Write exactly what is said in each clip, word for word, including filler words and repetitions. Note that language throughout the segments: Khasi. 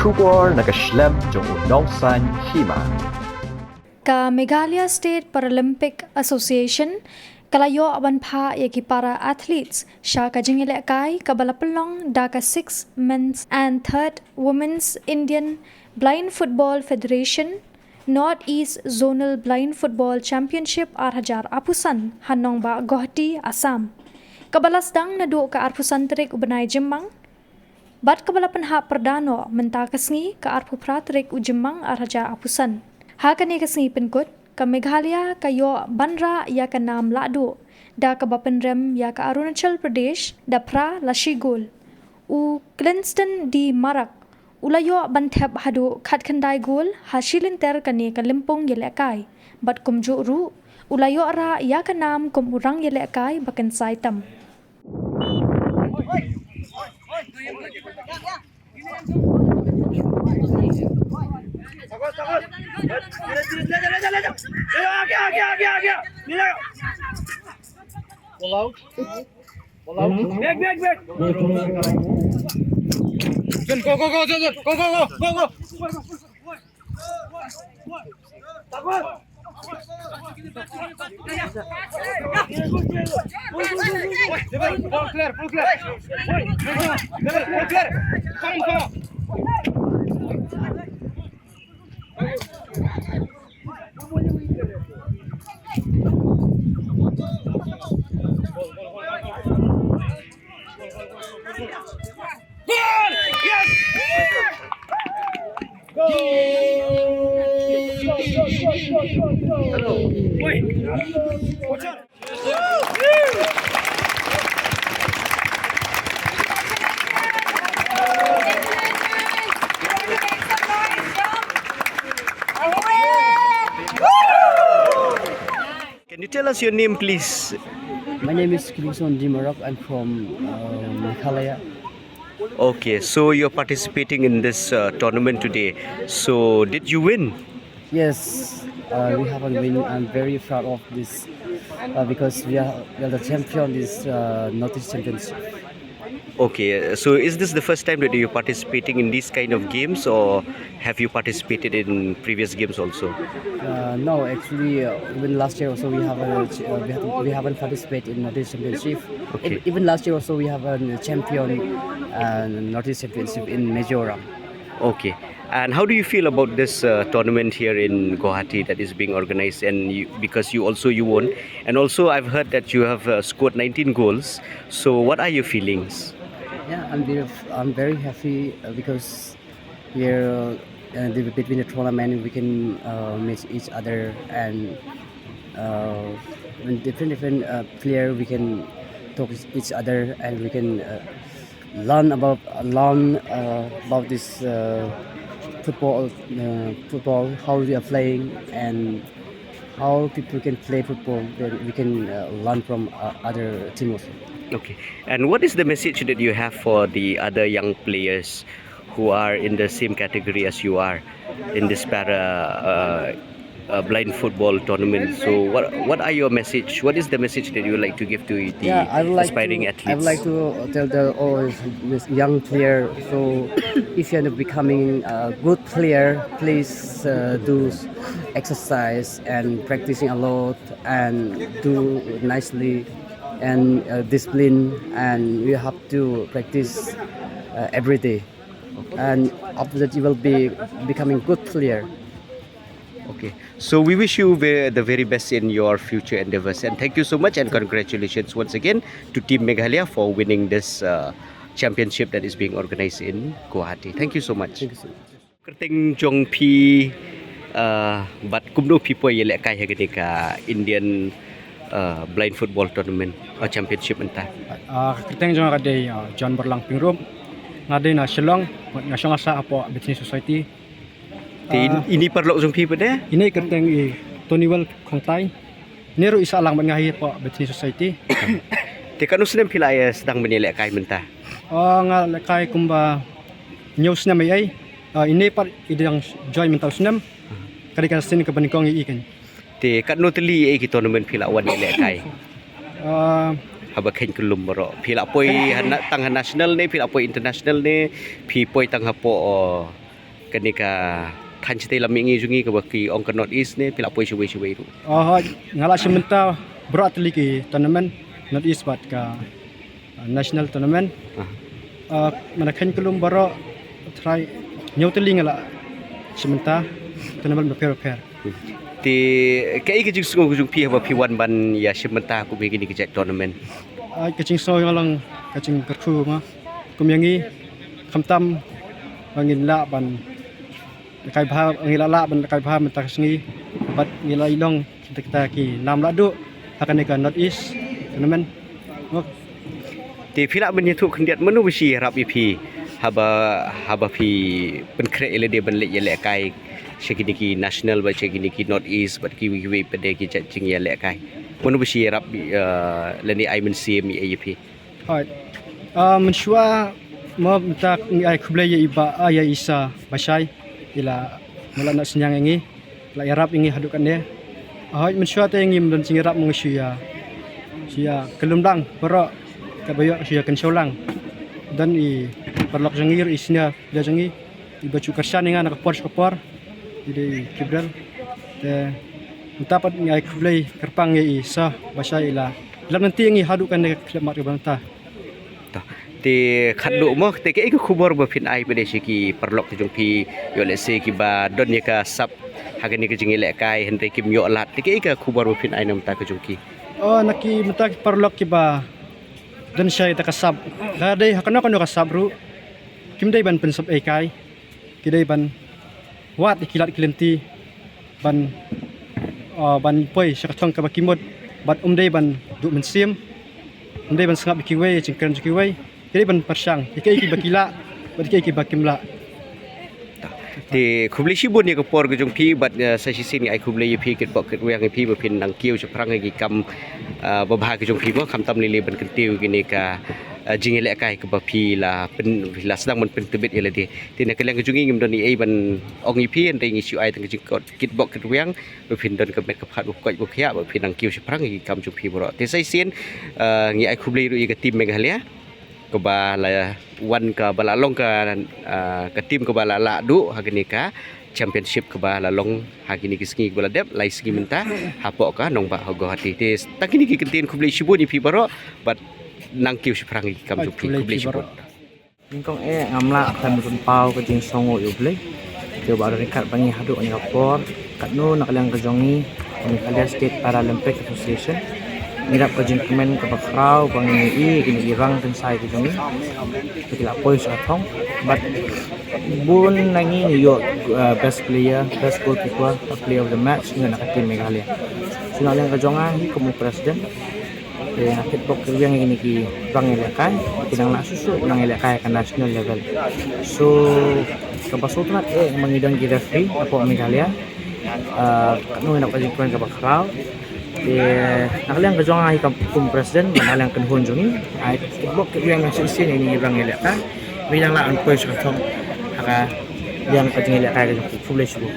Khubor na ka shlem jong u nongsaiñ hima. Ka Meghalaya State Paralympic Association ka la ïoh ban phah ïa ki para athletes sha ka jingïalehkai kaba la pynlong da ka sixth Men's and third Women's Indian Blind Football Federation, North East Zonal Blind Football Championship ar hajar arphew san ha nongbah Guwahati, Assam, kaba la sdang naduh ka arphew san tarik u bnai Jymmang bad kaba la pynhap pyrda noh mynta ka sngi ka arphew phra tarik u Jymmang ar hajar arphew san. Ha kane ka sngi pynkut, ka Meghalaya ka ïoh ban rah ïa ka nam lahduh da kaba pynrem ïa ka Arunachal Pradesh da phra la shi gol. U Clinston D Marak u la ïoh ban thep haduh khatkhyndai gol ha shi lynter kane ka lympung ïalehkai, bad kumjuh ruh u la ïoh rah ïa ka nam kum u rangïalehkai ba kynsai tam. Back, back, back. John, go, go, go, John, John. Go, go, go, go, go. Ball clear, ball clear. Ball clear. Come, come. Goal! Yes! Goal! Hello. Wait. Watch out. Can you tell us your name, please? My name is Clinston D Marak. I'm from uh, Meghalaya. Okay, so you're participating in this uh, tournament today. So, did you win? Yes, uh, we haven't win. I'm very proud of this uh, because we are, we are the champion this uh, Northeast Championship. Okay, so is this the first time that you're participating in these kind of games, or have you participated in previous games also? Uh, no, actually, uh, even last year also we have a, uh, we, have, we haven't participated in Northeast Championship. Okay. Ev- Even last year also we have a champion, uh, Northeast Championship in Mizoram. Okay. And how do you feel about this uh, tournament here in Guwahati that is being organized? And you, because you also you won, and also I've heard that you have uh, scored nineteen goals. So what are your feelings? Yeah, I'm very, I'm very happy uh, because here uh, uh, the, between the tournament we can uh, meet each other and uh, in different different uh, player we can talk with each other and we can uh, learn about learn uh, about this uh, football uh, football, how they are playing and how people can play football. Then we can uh, learn from uh, other team also. Okay. And what is the message that you have for the other young players who are in the same category as you are in this para uh, uh, blind football tournament? So what what are your message? What is the message that you would like to give to the Yeah, I would like aspiring to, athletes? I would like to tell the all this young player. So if you're becoming a good player, please uh, do exercise and practicing a lot and do nicely and uh, discipline, and you have to practice uh, every day, and after that you will be becoming good player. Okay. So we wish you ve- the very best in your future endeavors, and thank you so much, and congratulations once again to Team Meghalaya for winning this uh, championship that is being organized in Guwahati. Thank you so much. Thank you so much. Kyrteng jong phi uh, bad kumno phi poi ïalehkai ha kane ka Indian uh, Blind Football Tournament uh, Championship mynta? Uh, kyrteng jong nga ka dei uh, John Borlang Pyngrope. Nga dei na Shillong, nga shong sah hapoh Bethany Society. Te in, ini paralok jong phi pat de? Ini kyrteng i Tony Well Khongtai. Ini ruh i sah lang bad nga hi hapoh Bethany Society. Te katno snem phi la ïa sdang ban ïalehkai mynta? Oh, nga lehkai kumba hynñiew snem ei ei. Oh, ini pat i dang join mynta u snem. Ka dei ka sien kaba nyngkong i i kan. Te katno tylli ei ei ki tournament phi la wan ïalehkai? Ah, haba kheiñ kyllum baroh. Phi la poi ha na- tang ha national ne, phi la poi international ne, phi poi tang hapoh oh, kane ka thaiñ shatei lam mihngi jong ngi kaba ki ong ka North East ne phi la poi shawei shawei ruh? Oh, hooid, nga la shim bynta baroh tylli ki tournament North East bad ka uh, national tournament. Ah. Uh, mana khein kyllum baroh trai hynñiew tylli nga la shim bynta tournament bapher bapher. Hmm. Te kaei ka jingsngew ka jong phi haba phi wan ban ïa shim bynta kum ïa kine ki jait tournament? Ah, ka jingsngew nga long ka jingkyrkhu ma kum ïa ngi khamtam ba ngin lah ban kai bha, ngi la lah ban kai bha mynta ka sngi bad ngi la ïalong kita kita ki nam la duh ha kane ka North East tournament. Ngok. Te phi lah ban ïathuh khyndiat mano ba shi ïarap ïa phi haba haba phi pynkhreh ïa lade ban leit ïalehkai sha kine ki national bad sha kine ki North East bad kiwei kiwei pat de ki jait jingïalehkai? Mano ba shi ïarap, uh, lane ai mynsiem ïa phi? Hooid. Ah, mynshuwa mo mynta ngi ai khublei ïa i Bah, ah, ïa i Sir Bashai. I la mo la noh synñiang ïa ngi, la ïarap ïa ngi haduh katne. Hooid, mynshuwa te ngim don jingïarap mo ngi shu ïa, shu ïa kyllum lang baroh kaba ïoh shu ïa kynshew lang. Don i paralok jong ngi ruh, i senior player jong ngi iba ju kyrshan ïa nga na ka por sha ka por. I dei i Kibrel. Te mynta pat ngi ai khublei kyrpang ïa i Sir Bashai i la lam lynti ïa ngi haduh kane ka khyllipmat kaba mynta. Te khatduh mo, te kaei ka khubor ba phin ai pat de sha ki paralok ki jong phi, ïoh lehse kiba don ïa ka sap ha kane ka jingïalehkai hynrei kim ïoh lad, te kaei ka khubor ba phin ai na bynta ka jong ki? Oh, na ki bynta ki paralok kiba don sha ita ka sap, ka dei ha kano kano ka sap ruh, kim dei ban pynsap ei kai. Ki dei ban wad ïa ki lad ki lynti ban, uh, ban poi sha ka thong kaba ki mut bad um dei ban duh mynsiem, um dei ban sngap ïa kiwei, ïa jingkren jong kiwei. Ki dei ban pyrshang ïa kiei kiba ki lah bad ïa kiei kiba kim lah. Te khublei shibun ïa ka por ka jong phi bad, uh, sa shisien ngi ai khublei ïa phi kitbok kitrwiang ïa phi ba phin nang kiew shaphrang ïa ki kam, uh, babha ki jong phi mo, khamtam lei lei ban kyntiew kine ka, uh, jingïalehkai kaba phi la pyn, phi la sdang ban pyntbit ïa lade. Te na ka liang ka jong ngi ngim don ei ei ban ong ïa phi, hynrei ngi shu ai tang ka jingkot kitbok kitrwiang ba phin don ka met ka phad ba koit ba khiah ba phin nang kiew shaphrang ïa ki kam jong phi baroh. Te sa shisien, ah, ngi ai khublei ruh ïa ka team Meghalaya kaba la wan, kaba la long ka, ah, ka team kaba la lah duh ha kane ka championship kaba la long ha kine ki sngi kaba la dep, lai sngi mynta, hapoh ka nongbah ha Guwahati. Te tang kine ki kyntien, khublei shibun ïa phi baroh bad nang kiew shaphrang ïa ki kam jong phi. Khublei shibun. Nyngkong eh ngam lah ban pynpaw ka jingsngewnguh ïa U Blei. Te ba don ryngkat bad ngi haduh kane ka por, katno na ka liang ka jong ngi, ka Meghalaya State Paralympic Association, ngi rap ka jingkmen kaba khraw ba ngi ïohi kine ki rang kynsai ka jong ngi ba ki la poi sha ka thong. Bad bun na ngi ngi ïoh, uh, best player, best goalkeeper, player of the match na ka team Meghalaya. So na ka liang ka jong nga hi kum u president, te nga kitbok kitrwiang ïa kine ki rang ïalehkai, ki nang lah shuh shuh nang ïalehkai ha ka national level. So kaba sngewtynnat eh ma ngi don ki referee hapoh Meghalaya, ah, katno ngi nang ka jingkmen kaba khraw. Te na ka liang ka jong nga hi kum president, na ka liang kynhun jong ngi, ai kitbok kitrwiang ïa shisien ïa kine ki rang ïalehkai ba ki dang lah ban poi sha ka thong ha ka liang ka jingïalehkai ka jong ki. Khublei shibun.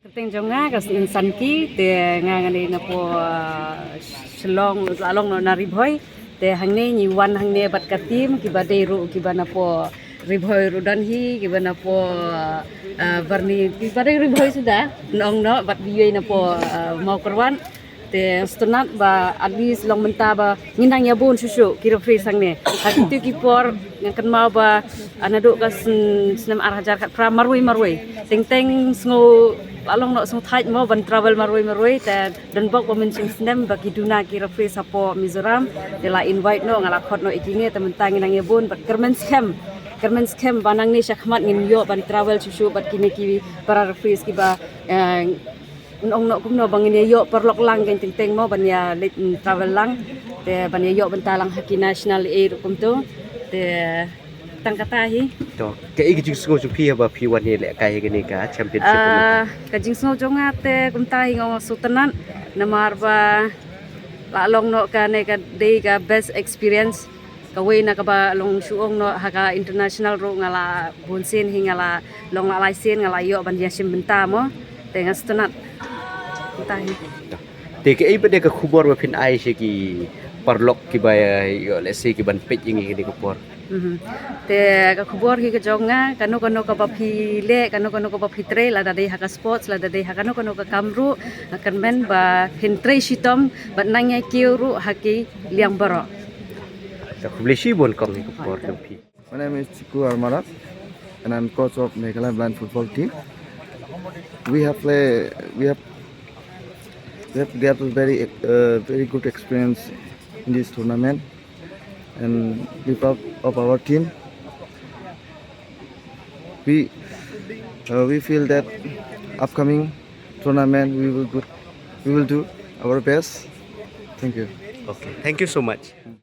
Kyrteng jong nga ka Snin Sanki, te nga nga dei napoh, uh, Shillong, la long noh na Ri Bhoi. Te hangne ngi wan hangne bad ka team kiba dei ruh kiba napoh Ri Bhoi ruh don hi, kiba napoh, uh, Barni, kiba dei Ri Bhoi suda, nong noh bad biwei napoh, uh, Mawkyrwat. Te sngewtynnat ba at least long mynta ba ngin nang ïabun shuh shuh ki referee hangne. Ha kito ki por nga kynmaw ba, ah, naduh ka sn-, snem ar hajar khatphra marwei marwei. Teng teng sngew, la long noh sngewthait mo ban travel marwei marwei, te don bok ba mynshim snem ba ki duna ki referee hapoh Mizoram. Te la invite noh, nga la khot noh ïa kine, te mynta ngin nang ïabun bad kyrmen skhem. Kyrmen skhem ba nangne shakhmat ngin ïoh ban travel shuh shuh bad kine ki para referee kiba, eh, Nong noh kumno ba ngin ïa ïoh paralok lang kein teng teng mo ban ïa leit, mm, travel lang. Te ban ïa ïoh bynta lang ha ki national ïa ruh kumto. Te tang kata hi. To, kaei ka jingsngew jong phi haba phi wan ïalehkai ha kane ka championship kumta? Ah, ka jingsngew jong nga te kumta hi nga sngewtynnat namar ba la long noh kane ka dei ka best experience. Kawei na kaba long shu ong noh ha ka international ruh nga la bun sien hi, nga la long la lai sien, nga la ïoh ban ïa shim bynta mo. Te nga sngewtynnat. Bynta hi. Te kaei pat de ka khubor ba phin ai sha ki paralok kiba ïoh lehse ki ban peit ïa ngi kane ka por? Mhm. Te ka khubor hi ka jong nga, kano kano kaba phi leh, kano kano kaba phi trei, lada dei ha ka sports, lada dei ha kano kano ka kam ruh, nga kyrmen ba phin trei shitom bad nang ïa kiew ruh ha ki liang baroh. Te khublei shibun kong hi ka khubor jong phi. My name is Chiku Armarak, and I'm coach of Meghalaya Blind Football Team. We have play, we have, we have gathered very, uh, very good experience in this tournament, and because of our team, we, uh, we feel that upcoming tournament we will good, we will do our best. Thank you. Okay, thank you so much.